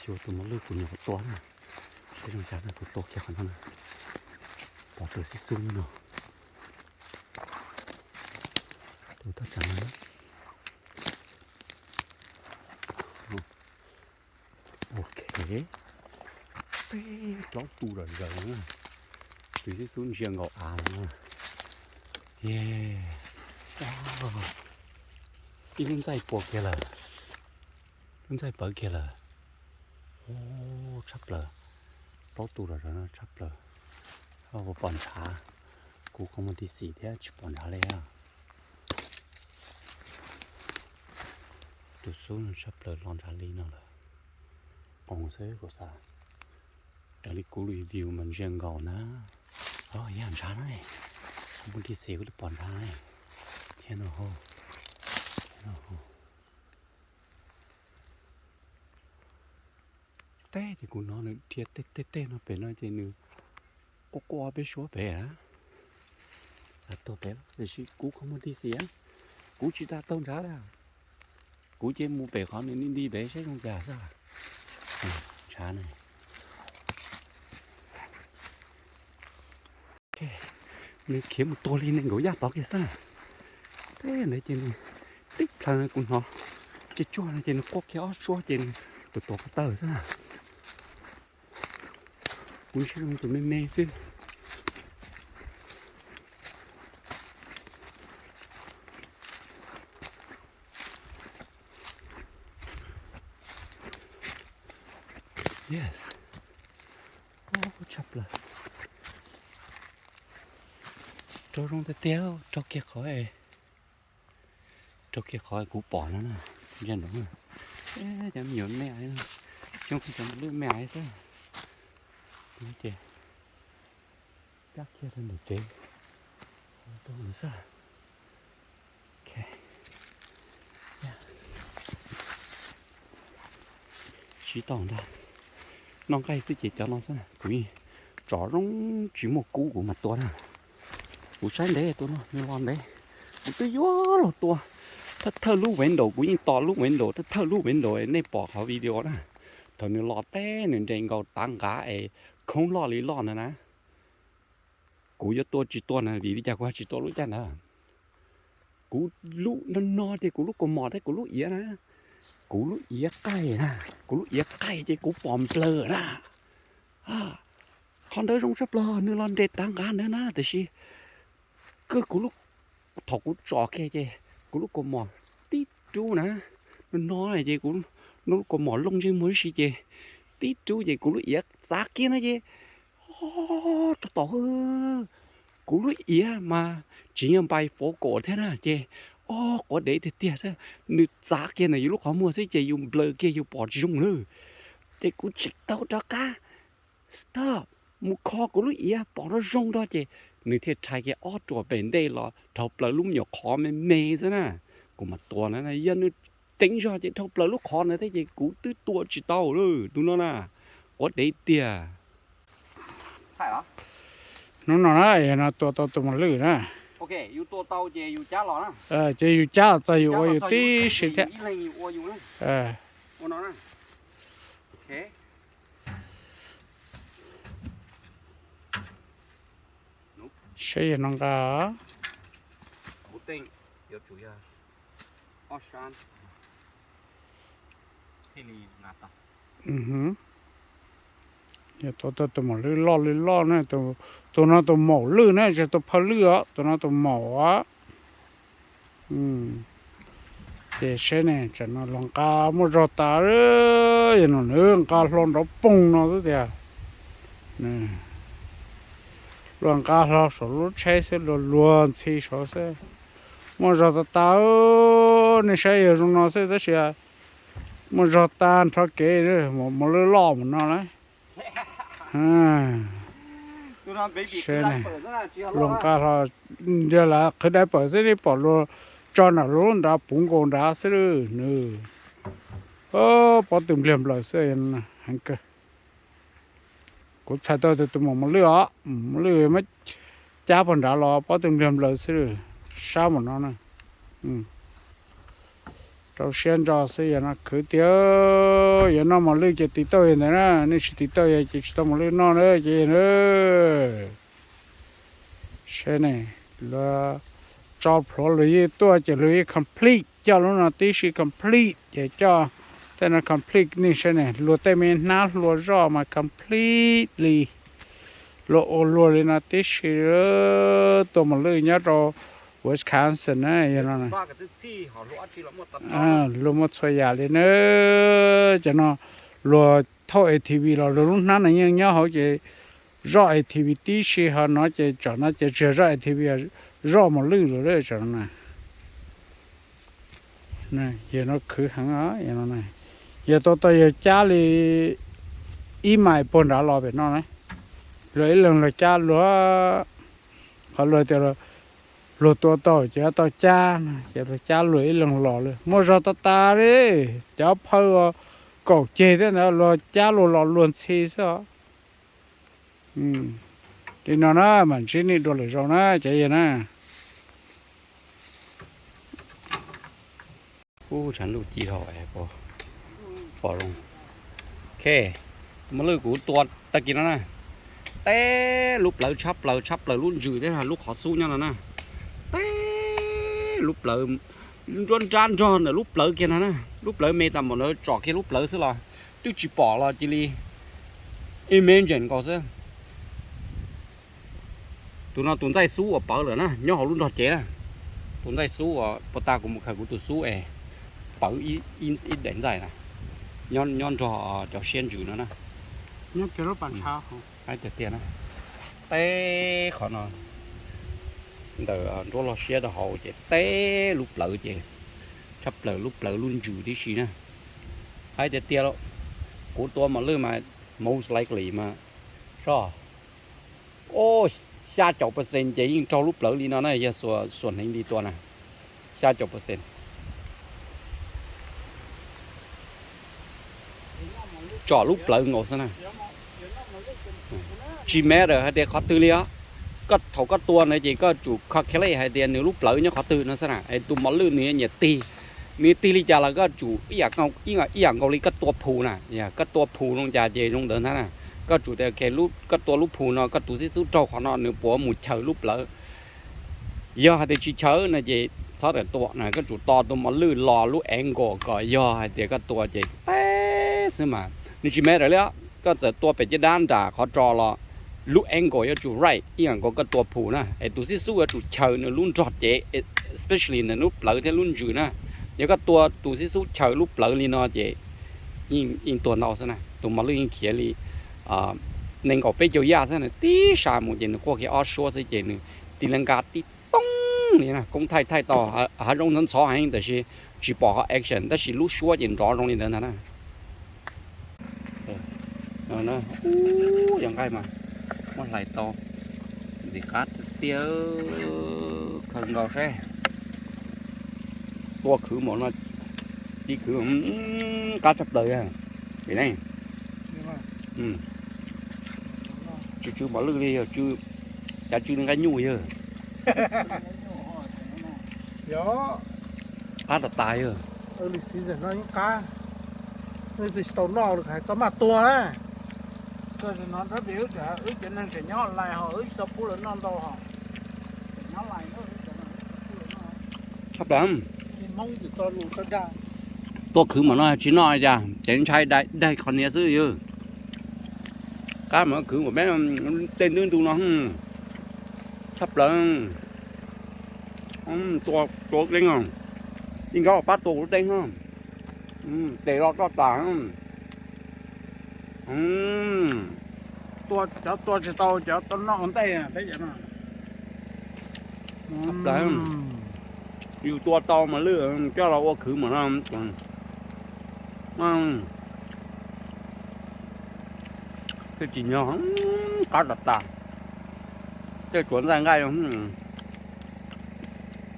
Tus mos lwj kuv nyuam qhuav tua na, seb zoo cas na, kuv tua kiag qhov no na, pom tus xib xub no, tus thaj tsam no. Ok, peb plaub tus zom zaws na, tus xib xub ntsia nkaus av lawm na. Ib lub ntxaij pua kiag lawm, lub ntxaij pawv kiag lawm. Tshaj plaws, plaub tus zom zaws no tshaj plaws. Pom ntshav, kuv qhov muag tib xis thiab tsis pom ntshav li. Tus xub no tshaj plaws los ntshav li no lawm. Qoos xwb kuv xav, raws li kuv review mas ntsia nkaus na. Yog ntshav na, qhov muag tib xis kuv twb pom ntshav na. Thiab no, thiab no. Teb ces kuv hnov nws dhia tej tej tej no pem no ces nws quaj quaj peb suab pem a. Xav tuag pem tiam sis kuv qhov muag tib xis, kuv tsis tas taug ntshav li. Kuv ces mus pem qhov nws nti nti pem saib zoo cas xwb. Ntshav na. Nws khiav mus tuag li nees nkaum yaj tod kiag xwb. Teb ntawd ces nws tib plhaws kuv hnov ces tsuag no ces nws quaj kiag ob suab ces nws tuav tuav ko taw xwb. Kuv ntshe zoo tus me me xwb. Yes. Tshaj plaws. Raug zoo tiag tiag, raug kiag qhov, raug kiag qhov kuv pom no na. Ntsia nraud, cov me nyuam me, coob kiag cov lwj me xwb. Ces cab kiag rau ntawm kev rau xwb. Siv tau ntag. Noj nqaij xwb ces cov no xwb, kuv yeej tsom zoo tsis muaj kub kuv mam tua na. Kuv saib ntev tua no nws los ntev, kuv twb yuav los tua thawj thawj lub window, kuv yeej tos lub window thawj thawj lub window nej pom qhov video na. Thaum nws los teb nws nres nkaus tav nqav es khoob loj li loj ntawd na. Kuv yuav tua tsis tua na, vim li cas kuv ho tsis tua lub caij ntawd? Kuv lub no no ces kuv lub kaus mom thiab kuv lub iav na, kuv lub iav qaij na, kuv lub iav qaij ces kuv pom nplawg na. Qhov ntawd zoo tshaj plaws, nws los nres tav nqav ntawd na, tiam sis kawg kuv lub, thaum kuv tsom kiag ces kuv lub kaus mom tib rub na, no no ces kuv lub kaus mom looj ntsej muag tib si ces tib rub ces kuv lub iav txav kiag no ces, o, rau tom, kuv lub iav mas tsis yog npai fov kom thiab na ces, o, quav dev tiag tiag xwb, nws txav kiag ntawm yus lub qhov muag xwb ces yus nplawg kiag yus pom tsis zoo lawm. Ces kuv tseem taug rov qab stop mus kho kuv lub iav pom zoo zoo nrog ces nws thiaj rhais kiag ob ruam pem ntej los dhau plaws lub me nyuam qhov me me xwb na. Kuv mam tua na, yog nws ceev zog ces dhau plaws lub qhov ntawd thiab ces kuv twb tua tsis tau lawm tus no na. Quav dev tiag. Hnub no na yog no tua tau tus mos lwj na. Ces yus cab los txog yus ua yus tib si thiab. Saib yog no nqa. Yog tua tau tus maum lwj loj li loj na, tus no tus maum lwj na, tsis tus phauj lwj os, tus no tus maum os. Ces saib ne, tsam no luag nqa muaj zog tas, yog no nws nqa hlo nrov poog no xwb tiag. Luag nqa hlo saum lub tsheb xwb, luag luag ntxhi saud xwb. Muaj zog tas tas, nej saib yog zoo no xwb tab sis muaj zog tag nrho kev, maum lwj loj mus no lauj. Luag nqa hlo, yog lawv qhwv diaper xwb, nej pom luag tso nram lub nrad puv nkaus nrad xwb nws. Pob tw npliag nplaws xwb, heev kawg. Kuv txhais tau tus maum lwj os, maum lwj muab cab puag nrad los pob tw npliag nplaws xwb, sab mus no na. Rau siab ntso xwb, yog no khwv tiag. Yog noj mos lwj ces tiv tauj yog ntawd na, nej tsis tiv tauj yog ces tsis tau mos lwj noj na ces na. Saib ne, luag tso plhuav luag yeej tuaj ces luag yeej complete, coj lub no tib si complete ces coj tej no complete nej saib ne, luag tej me hnab hlua zoj mas completely luag ua luag li no tib si. Tua mos lwj nyob rau Wisconsin na, yog no. Luag muaj txhua yam li na. Cov no luag thauj A T V los luag lub hnab no yeej nyob hauv ces zoj A T V tib si, ho no ces tsam no ces tsis yog zoj A T V, zoj mos lwj lawm tsam no na. Yog no khwv heev. Yog tau tau yog cab li ib mais puag nrad los pem no na. Luag ib leeg luag cab luag, qhov luag tias luag tua tau ces tau cab no ces luag cab luag ib leeg los lawm. Muaj zog tas tas li, cov phaw kaum ceg thiab ntawd luag cab luag los luag ntxhi xwb os. Li no na, mam ntsib nej dua lwm zaus na cov yawg na. Ub, tshav ntuj ci dhau pom zoo. Ok, tus mos lwj kuv tua tag kis no na, teb lub plawv tshab plaws, tshab plaws lub ntsws thiab lub qhov xub nyob no na. Teb lub plawv, nruab nrab nrog ntawm lub plawv kiag no na. Lub plawv me tas npaum ntawd, tsom kiag lub plawv xwb los twb tsis pom los cia li imagine nkaus xwb. Tus no tus ntxaij xub uas pawv lawm na, nyob hauv lub nrog cev na. Tus ntxaij xub uas puag ta kuv mus khaws kuv tus xub es pawv ib daim ntxaij na, nyob nrog cov siab ntsws no na. Nyob kiag lub pas ntshav hauv tiag tiag na. Teb qhov no ntawm nruab log siab rau hauv ces teb lub plawv ces tshab plaws lub plawv lub ntsws tib si na. Hais tiag tiag, kuv tua mos lwj mas most likely mas soj, xya caum percent ces yeej raug lub plawv li no na, yog xuas hneev li tua na, xya caum percent tsom lub plawv nkaus xwb na. Tsis matter hais tias qhov twg li os, koj thaum koj tua na ces koj tsum calculate hais tias nws lub plawv nyob qhov twg no xwb na. Es tus mos lwj nws nyiam tig, nws tig li cas los koj tsum ib yam nkaus li koj tua phu na. Koj tua phu zoo cas ces zoo ntawd ntag na. Koj tsum tias ok, koj tua lub phu no koj tus xib xub raug qhov no nws puas mus chaws lub plawv. Yog hais tias tsis chaws no ces txhob tua na, koj tsum tos tus mos lwj los lub angle kom yog hais tias koj tua ces teb xwb mas nws tsis matter li os. Koj txawm tua pem caj dab nram qhov ro los lub angle yuav tsum right ib yam nkaus koj tua phu na. Es tus xib xub yuav tsum chaws nws lub nrog cev, especially nws lub plawv thiab lub ntsws na. Yog koj tua tus xib xub chaws lub plawv li no ces yeej tuag ntau xwb na. Tus mos lwj yeej khiav li nees nkaum peb caug yaj xwb na, tib sas mus ces nws quaj kiag ob suab xwb ces nws tib leeg nqa tib toob li na. Koob thaij thaij tau hav zoov ntxhov ntxhov heev tab sis tsis pom qhov action tab sis lub suab ces nrov zoo li ntawd ntag na. Ub, yog nqaij mas muab hlais tau ntxim qab tiag, khaws nkaus seb. Tua khwv npaum no, tib khwv qab tshaj plaws. Tsw tsw mos lwj li yog tsw, cav tsw nqaij nyuj yog. Qab tas tas yog. Early season no yeej qab, tsis tau noj hais txhob maj tua na. Tshaj plaws. Tua khwv mas no tsis noj cas ces ntshai daig qhov niag xwb yog. Qab mas khwv npaum peb tej ntub ntu no. Tshaj plaws. Tua tua teeb, yeej nkawd pab tua kuv lub teeb. Tes los roj tas. Tua cov tua tsis tau cov tua noj ua ntej peb cov no. Yus tua tau mas lwj coj los ua khwv mas no. Tej tsis nyog, qab tas tas. Tej tsuav ntxaij nqaij,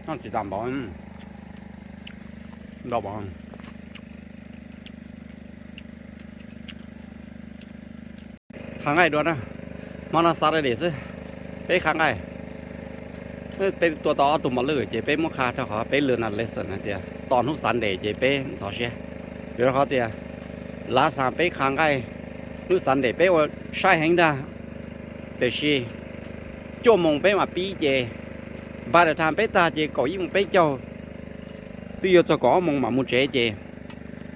noj tsis tas npaum. Ntau npaum. Qha nqaij dua na, hmo no Saturday xwb, peb qha nqaij. Peb tua tau ob tug mos lwj ces peb muab qha rau qhov peb learn a lesson hais tias tos hnub Sunday ces peb ntxhov siab. Vim rau qhov tias last time peb qha nqaij hnub Sunday peb ua saib heev ntag, tiam sis cuaj moos peb mam pib ces by the time peb tag ces kaum ib moos peb caug, twb yuav txog kaum ob moos mam mus tsev ces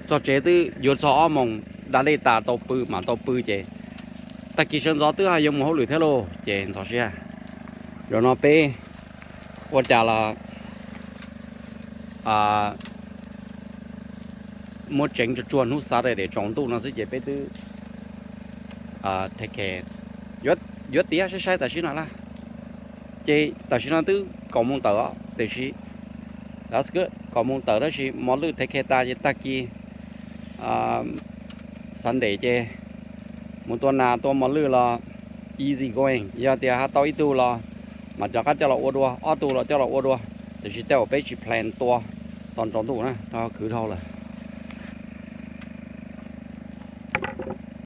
txog tsev twb yuav txog ob moos, da dej tas tau pw mam tau pw ces tag kis sawv ntxov twb yuav mus hauj lwm thiab lauj ces ntxhov siab. Zaum no peb ua cas los muab tseev tsuag tsuag hnub Saturday tsaus ntuj no xwb ces peb twb take care, yuav tiav saib saib tam sim no lawm. Ces tam sim no twb kaum moos tawm os, tiam sis kaum moos tawm tab sis mos lwj take care tas ces tag kis Sunday ces mus tua nas tua mos lwj los easy going, yog tias ho tau ib tug los mam rov qab coj los ua dua, ob tug los coj los ua dua, tiam sis tej zaum peb tsis plan tua tau tsaus ntuj na, rau khwv dhau lawm.